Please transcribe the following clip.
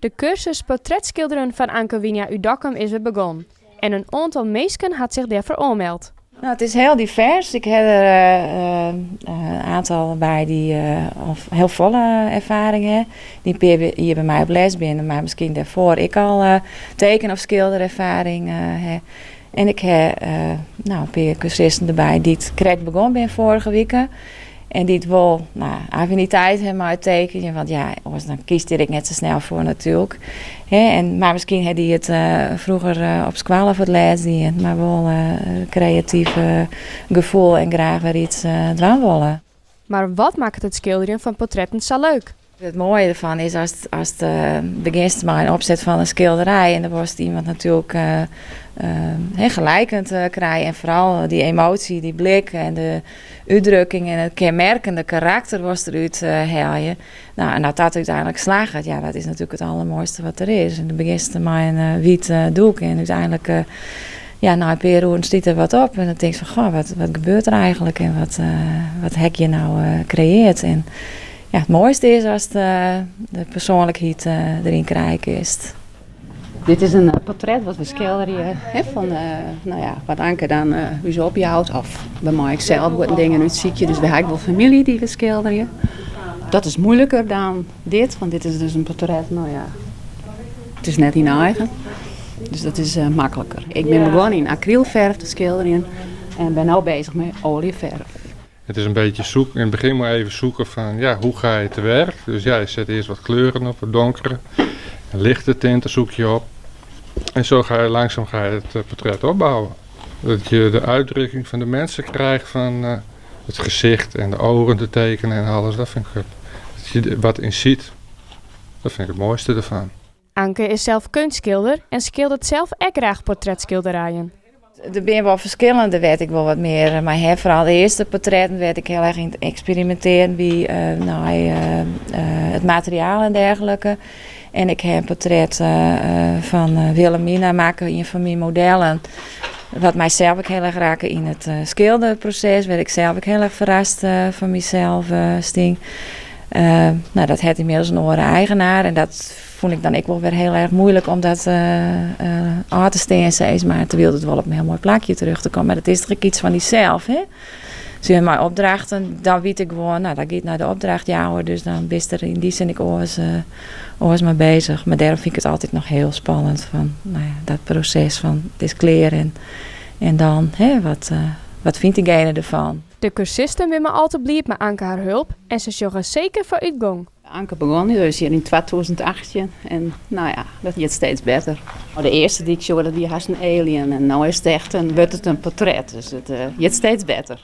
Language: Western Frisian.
De kursus portretskilderen fan Anke Wynia út Dokkum is wer begûn en in oantal minsken hat sich dêrfoar oanmeld. Nou, it is hiel divers. Ik ha der in oantal by dy't al hiel folle erfaring ha. Dy't in pear jier by my op les binne, mar miskien dêrfoar ek al teken of skildererfaring ha. En ik ha nou, in pear kursisten derby dy't krekt begûn binne foarige wike. En dy't wol nou, affiniteit ha mei it tekenjen, want ja, oars dan kiest der ek net sa snel foar natuerlik. Hè, en, mar miskien ha dy it froeger op skoalle foar it lêst dien, mar wol kreatyf gefoel en graach wer iets dwaan wolle. Mar wat makket it skilderjen fan portretten sa leuk? It moaie derfan is ast begjinst mei in opset fan in skilderij en dan wolst iemand natuerlik gelijkend krije en foaral dy emoasje, dy blik en de útdrukking en it kenmerkende karakter wolst derút helje. Nou, en as dat úteinlik slagget, ja, dat is natuerlik it allermoaiste wat der is. En dan begjinst mei in wyt doek en úteinlik, ja, nei in pear oeren stiet der wat op en dan tinkst fan, goh, wat gebeurt der eigentlik en wat ha ik hjir no kreëard? En ja, it moaiste is ast de persoanlikheid deryn krije kinst. Dit is in portret wat we skilderje hè, fan nou ja, wat Anke dan ús opjout. Of we meie ek sels wat dingen útsykje. Dus we ha ek wol famylje dy't we skilderje. Dat is moeilijker dan dit, want dit is dus in portret, nou ja, it is net dyn eigen. Dus dat is makliker. Ik bin begûn yn akrylferf te skilderjen en bin no bezich mei oaljeferf. Het is een beetje zoeken. In het begin moet je even zoeken van ja, hoe ga je te werk. Dus ja, je zet eerst wat kleuren op, wat donkere. En lichte tinten zoek je op. En zo ga je langzaam ga je het portret opbouwen. Dat je de uitdrukking van de mensen krijgt van het gezicht en de ogen te tekenen en alles. Dat vind ik het, dat je er wat in ziet. Dat vind ik het mooiste ervan. Anke is sels keunstskilder en skilderet sels ek graach portretskilderijen. Der binne wol ferskillende wêr't ik wol wat mear mei ha. Foaral de earste portretten wêr't ik hiel erch yn eksperimintearjen wie nei it materiaal en dergelike. En ik ha in portret fan Wilhelmina makke, ien fan myn modellen. Wat mysels ek hiel erch rakke yn it skilderproses, wêr't ik sels ek hiel erch ferrast fan mysels stie. Nou, dat hat ynmiddels in oare eigenaar en dat fûn ik dan ek wol wer hiel erch muoilik om dat ôf te stean, sis mar. Terwyl it wol op in hiel moai plakje terjochte te kommen. Mar dat is toch ek iets fan dysels, hè? Sjoch, mei opdrachten, dan wit ik gewoan, nou, dat giet nei de opdrachtjouwer, dus dan bist der yn dy sin ek oars mei bezich. Mar dêrom fyn ik it altyd noch hiel spannend fan, nou ja, dat proses fan it is klear en dan, hè, wat fynt diegene derfan? De kursisten binne mar al te bliid mei Anke har help en se sjogge seker foarútgong. Anke begûn dus hjir yn 2018 en nou ja, dat giet steeds better. De earste dy't ik sjoch, dat wie hast in alien en no is it echt in, wurdt it in portret. Dus it giet steeds better.